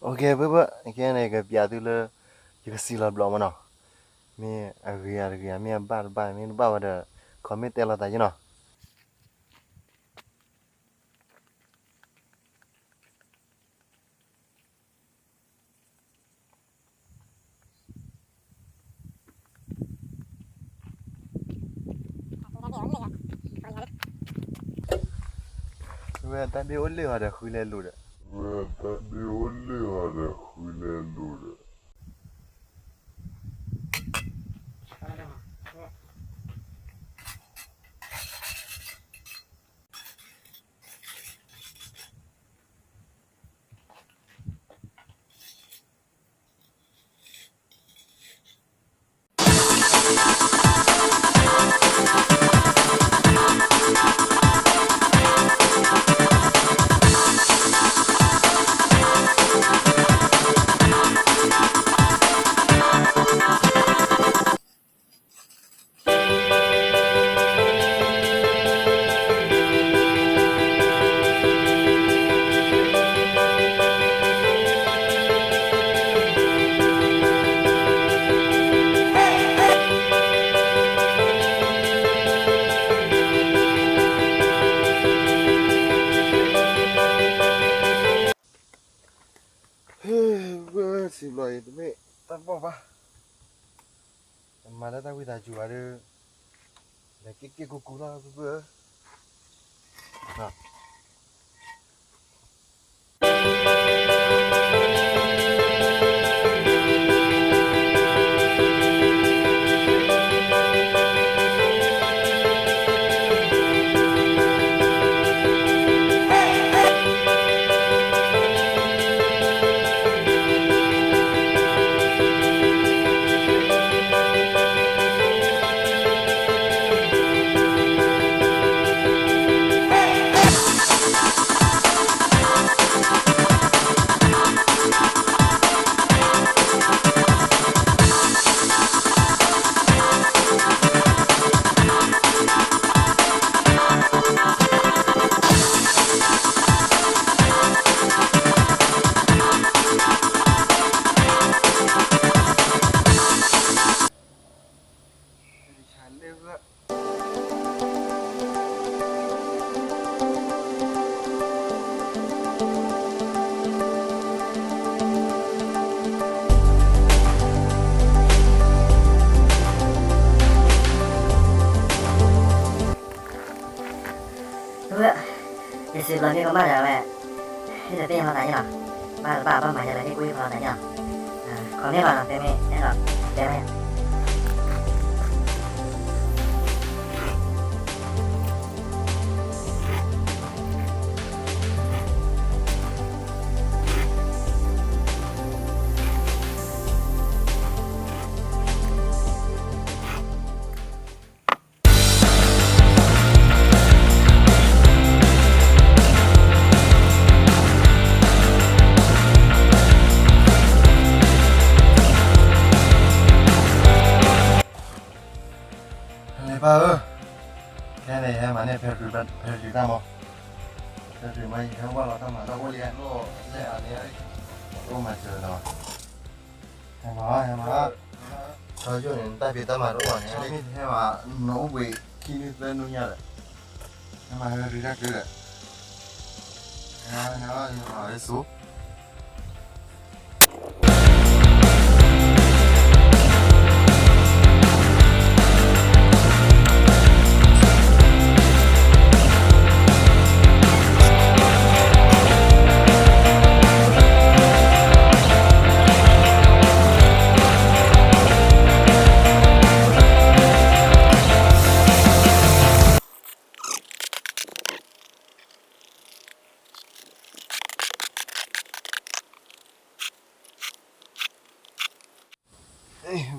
Okay ဖုဖု, ခဲန့ၣ် ယကပျးသုလၢ ယကစံၣ်လီၤဘျီၣ်မးနီၤ, မ့ၢ်အဂ့ၤဧါတဂ့ၤဧါ, မ့ၢ်အဘၣ်တဘၣ်, မ့ၢ်တဘၣ်ဝဲဒီး comment တဲလီၤသးယနီၤ. ဝဲတၢ်ဒ့အိၣ်လၢဟီဒီးဃုလဲၤလိာ်ဒီး, ဝဲတၢ်ဒ့အိၣ်လၢဟီဒီးဃုလဲၤလိာ်ဒီး. ဟ့ၣ်, ဝဲစံးဘျီအံၤ တမ့ၢ်တၢ်တဘီၣ်ဘၣ်, မၤလၢတၢ်ဝံသးစူၤဘၣ်ဒီး, လဲၤက့ၤက့ၤကူကူလီၤ ဖုဖုဧၢ. ယစံးဘျီမ့ၢ်ကမၣ်ဒီးဝဲ, ဟ့ၣ်တသ့ၣ်ညါလီၤသးယနီၤ, ဘၣ်တဘၣ်ဘၣ်မၤယဲလီၤ ဟ့ၣ်ကူၣ်ဟ့ၣ်ဖးလီၤသးယနီၤ, ခီမ့ၢ်လီၤနီၤ တဲမ့ၢ်အဲၣ်ဒိးတဲမ့ၢ် လဲၤဘၣ်ဧၢ, ခဲန့ၣ် ဟဲမၤန့ၢ် ဖဲတြံၤတၢ်မီၤ, ဖဲတြံၤမီၤ ယဟဲဝဲလီၤတၢ်မၤတၢ်အိၣ်လံ, အိၣ်မၤစၢၤလီၤ, ဟဲမၤ, ဟဲမၤ, ထီယိာ်န့ၣ် တၢ်ဖံးတၢ်မၤတအိၣ်န့ၣ် မ့ၢ်ဟဲမၤ နအိၣ်ဘှံးခံနွံသၢနွံညါဒီး, ဟဲမၤဟဲရ့တၢ်ကျဲဒီး, ဟဲ, ဟဲ, ဟဲ, ဟဲဆူ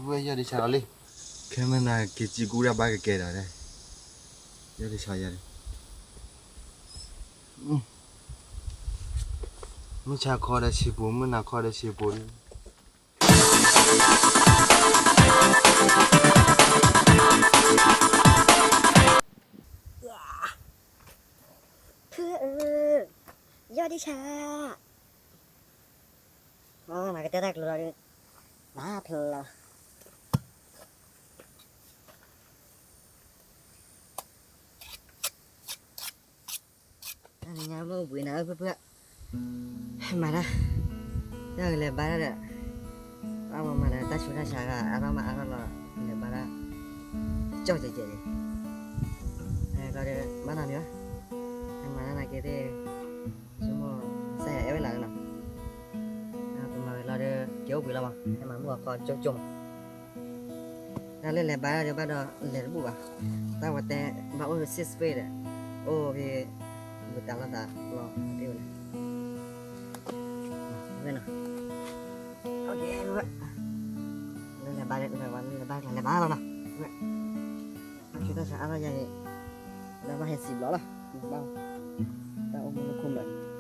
ဝဲယီၢ်ဒံးဆါလီၤလံ, ခဲမနၤက့ၤစံးကူၣ်ဒၣ်ဘၣ်ကကဲဒီး, ယီၢ်ဒံးဆါယၤ, မုၢ်ဆါခီဒီးဆံးပူၤ, မုၢ်နၤခီဒီးဆံးပူၤလံ. ဖုဧၢ, ယီၢ်ဒံးဆါ. ကတဲတၢ်ကျိၤလီၤဒုး, နဖျၢၣ်လီၤ. တနံၤညါမ့ၢ်အိၣ်ဘှံးနၤဧၢဖုဖု, မၤတၢ်, တၢ်ကလဲၤဘါတၢ်ဒီး, အဝဲမၤဒီးတၢ်ဆူးတၢ်ဆါဂၤ အါထီၣ်မးအါထီၣ်လီၤ, လဲၤဘါတၢ်, ကၠီၣ်ကဲးကဲးလံ, လီၤဒီး ဘၣ်နၤမံၤဘၣ်, မၤတၢ်နၤက့ၤသ့ၣ်, ဆိကမိၣ်, စၢ်ယွၤအဲၣ်ဝဲလၢာ်လီၤနီၤ, ပမၤဝဲလီၤဒီး က့ၤအိၣ်ဘှံးလီၤမး, ဟဲမၤမုၢ်အီၤခီကၠိကၠိမး တၢ်လၢလဲၤဘါဒီးဘၣ်ဒီးလဲၤတဘူၣ်ဘၣ်, တၢ်ဝဲတဲ, ဘၣ်အိၣ် six feet ဒီး, အိၣ်ဖဲ, ဘုတၢ်လီၢ်သးလီၤတ့ၢ်ဝဲလဲၣ်, ဝဲနီၤ, လၢလဲၤဘါဒီး လဲၤဘါ လဲၤဘါ လဲၤဘါလီၤနီၤ, ဝဲ, တၢ်ဆူးတၢ်ဆါအါထီၣ်ယၤအံၤ, လၢဘၣ်ဟဲစံးဘျီလီၤ, ဘၣ်, တၢ်အိၣ်မူလၢခိၣ်မၢၢ် လီၤ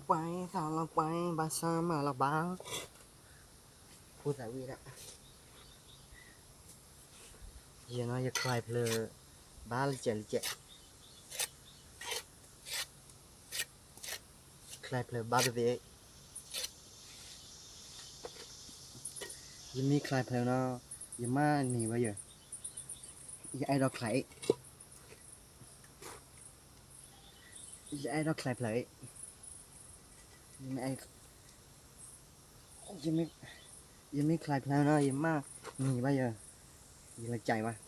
ပှၤသးလီၤပှၤ ဘၣ်ဆၣ်မၤလီၤဘၣ်, ဖိသၣ်ဝံၤဒၣ်, ယနီၤ ယချဲးဖျၢၣ်, ဘါလံကဲးလံကဲး ချဲးဖျၢၣ်ဘါတသ့, ယမ့ၢ်ချဲးဖျၢၣ်နီၤ, ယမါန့ၢ်ဘၣ်ယၤ, ယအဲၣ်ဒိးချဲး, ယအဲၣ်ဒိးချဲးဖျၢၣ်, ယမ့ၢ်, ယမ့ၢ်ချဲးဖျၢၣ်နီၤ ယမါန့ၢ်ဘၣ်ယၤ, ယလၢကဲးဘၣ်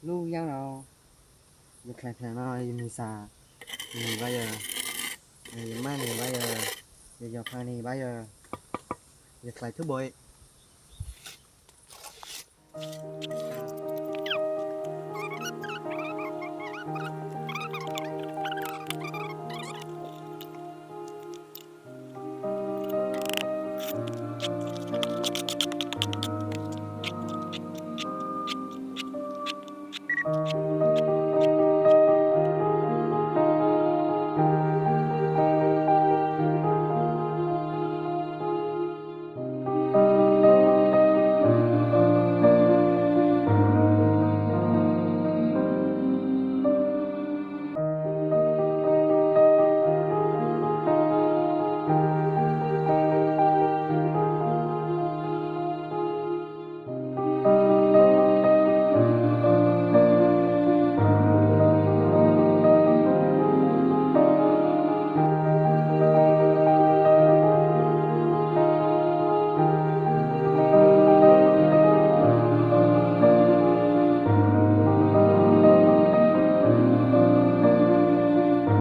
လူယါနီၤ, ယချဲးဖျၢၣ်နီၤ ယမံၤစၢ်န့ၢ်ဘၣ်ယၤ, ယမါန့ၢ်ဘၣ်ယၤ, ယယီၤဖါန့ၢ်ဘၣ်ယၤ, ယချဲးထူဘိအံၤ,